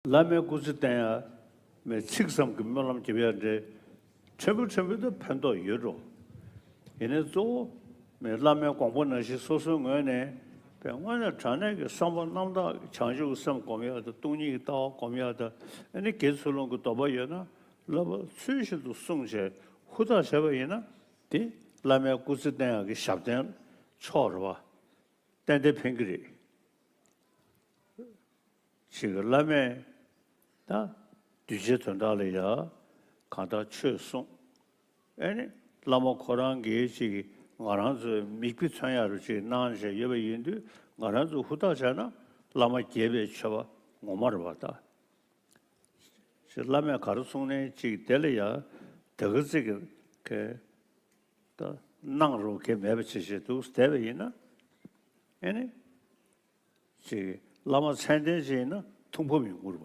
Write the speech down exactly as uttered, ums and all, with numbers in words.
བླ་མའི་སྐུ་ཚེ་བརྟན་ཡ་མེད་ཚིག་ཙམ་གྱི་སྨོན་ལམ་རྒྱབ་ཡ་འདྲ། ཕྲན་བུ་ཕྲན་བུ་དུ་ཕན་ཐོགས་ཡོད་འགྲོ། ཡིན་ནའི་གཙོ་བོ་མེད་བླ་མའི་དགོངས་པ་ནང་བཞིན་སོ་སོའི་ངོས་ནས་པའི་དངོས་གནས་དྲང་གནས་ཀྱི་བསམ་པ་རྣམ་དག་བྱང་ཆུབ་ཀྱི་སེམས་སྒོམ་ཡག་དང་སྟོང་ཉིད་ཀྱི་ལྟ་བ་སྒོམ་ཡག་དང་ཨ་ནི་དགེ་ཚུལ་སློང་གི་སྡོམ་པ་ཡོད་ན་བསླབ་པ་ཚུལ་བཞིན་དུ་བསྲུང་བྱས་ཧུར་ཐག་བྱས་པ་ཡིན་ན་དེ་བླ་མའི་སྐུ་ཚེ་བརྟན་ཡག་གི་ཞབས་བརྟན་ཆོག་རེད་བ། ཏན་ཏན་ཕན་གྱི་རེད། ཅིག་བླ་མས་ད་གདུལ་བྱའི་དོན་དག་ལ་ཡ་གང་ལྟར་ཆོས་གསུངས། ཨེ་ནི་བླ་མ་ཁོ་རང་གིས་ཅིག་ང་རང་ཚོའི་མིག་དཔེ་མཚོན་ཡག་རུ་ཅིག་གནང་བཞག་ཡོད་པ་ཡིན་དུས་ང་རང་ཚོ་ཧུར་ཐག་བྱས་ན་བླ་མ་དགྱེས་པའི་མཆོད་པ་ངོ་མ་རེད་བ་ད། ཅིག་བླ་མས་ག་རེ་གསུངས་ནའི་ཅིག་དེ་ལ་ཡ་དེ་ག་ཚིག་གི་གི་ད་གནང་རོགས་གལ་མེད་པ་ཅིག་བྱས་འདུག་བསྡད་པ་ཡིན་ན་ཨེ་ནི། ཅིག་བླ་མ་མཚན་ལྡན་ཅིག་ཡིན་ན་ཐུགས་ཕམ་ཡོང་གི་རེད་པ།